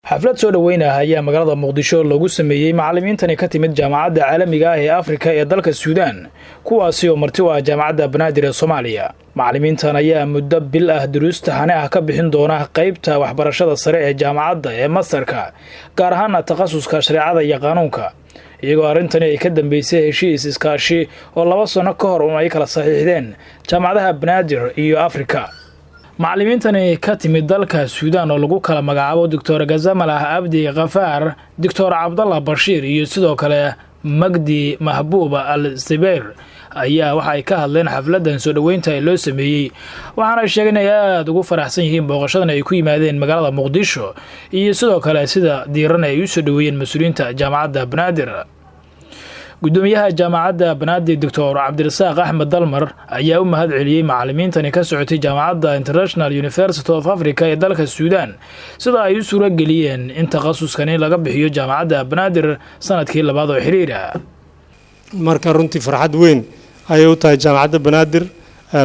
Xaflad soo dhoweynah ayaa magaalada Muqdisho loogu sameeyey macalimiintani ka timid Jaamacadda Caalamiga ah ee Afrika ee dalka Suudaan, kuwaasi oo marti u ah Jaamacadda Banaadir ee Soomaaliya. Macalimiintan ayaa muddo bil ah duruus taxane ah ka bixin doona qeybta waxbarashada sare ee jaamacadda ee masterka, gaar ahaana takhasuska shareecada iyo qaanuunka, iyagoo arrintani ay ka dambeysay heshiis iskaashi oo 2 sano ka hor un ay kala saxiixdeen jaamacadaha Banaadir iyo Afrika. Macalimiintani ka timid dalka Suudaan oo lagu kala magacaabo Doctor Gazamalah Abdi Khafaar, Doctor Cabdallah Bashiir iyo sidoo kale Magdi Mahbuub Al Sibeyr ayaa waxa ay ka hadleen xafladan soo dhoweynta ee loo sameeyey, waxaana ay sheegeen inay aada ugu faraxsan yihiin booqashadan ay ku yimaadeen magaalada Muqdisho iyo sidoo kale sida diiran ay u soo dhoweeyeen mas-uuliyiinta Jaamacadda Banaadir. Gudoomiyaha Jaamacadda Banaadir, Doctor Cabdirasaaq Axmed Dalmar, ayaa u mahad celiyey macalimiintani ka socotay jaamacadda International University of Africa ee dalka Suudaan sida ay u suuro geliyeen in takhasuskani laga bixiyo Jaamacadda Banaadir sanadkii labaad oo xiriira. Marka runtii farxad weyn ayay u tahay Jaamacadda Banaadir,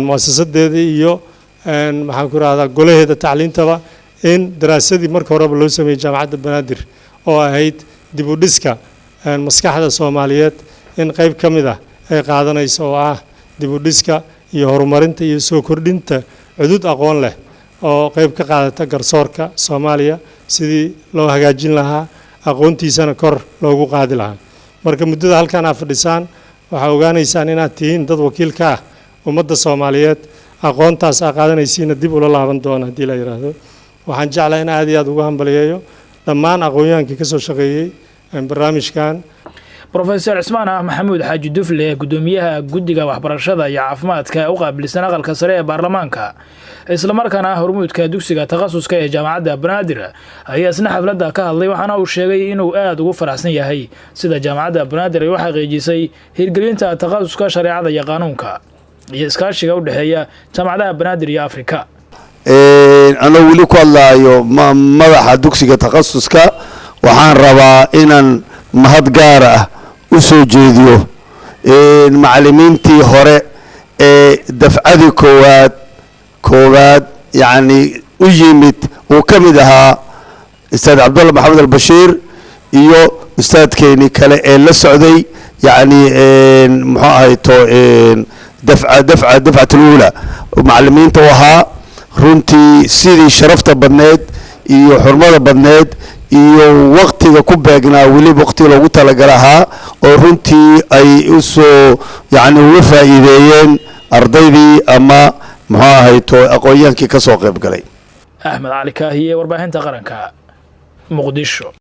muasasadeeda iyo, maxaan ku rahdaa, golaheeda tacliintaba in daraasadii marka horeba loo sameeyey Jaamacadda Banaadir oo ahayd dib u dhiska maskaxda Soomaaliyeed in qayb ka mid ah ay qaadanayso, oo ah dib u dhiska iyo horumarinta iyo soo kordhinta cudud aqoon leh oo qayb ka qaadata garsoorka Soomaaliya sidii loo hagaajin lahaa, aqoontiisana kor loogu qaadi lahaa. Marka muddada halkan aad fadhisaan waxaa ogaanaysaan inaad tihiin dad wakiil ka ah ummadda Soomaaliyeed, aqoontaas aa qaadanaysiina dib ula laaban doona haddii la yidhaahdo. Waxaan jeclahay in aad iyo aad ugu hambaliyeeyo dhammaan aqoon-yahankii ka soo shaqeeyey barnaamijkan. Brofesor Cismaan ah Maxamuud Xaaji Dufle, gudoomiyaha guddiga waxbarashada iyo caafimaadka u qaabilsan aqalka sare ee baarlamaanka, islamarkaana ah hormuudka dugsiga takhasuska ee Jaamacadda Banaadir, ayaa isna xafladda ka hadlay, waxaana uu sheegay inuu aada ugu faraxsan yahay sida Jaamacadda Banaadir ay u xaqiijisay hirgelinta takhasuska shareecada iyo qaanuunka iyo iskaashiga u dhexeeya jaamacadaha Banaadir iyo Afrika. Anoo weli ku hadlaayo madaxa dugsiga takhasuska, waxaan rabaa inaan mahad gaar ah u soo jeediyo macallimiintii hore ee dafcadii koowaad, yacni u yimid, uu ka mid ahaa Ustaad Cabdalla Maxamed Albashiir iyo ustaadkeenii kale ee la socday, yacni muxuu ahayto, dafca dafcat aluula macallimiinta u ahaa. Runtii sidii sharafta badneed iyo xurmada badneed iyo waqtiga ku beegnaa, weliba waqtiga loogu talagala ahaa, oo runtii ay usoo yacni uga faa'iideeyeen ardaydii ama, muxuu ahayto, aqoon-yahankii ka soo qayb galay. Axmed Cali Kaahiye, Warbaahinta Qaranka, Muqdisho.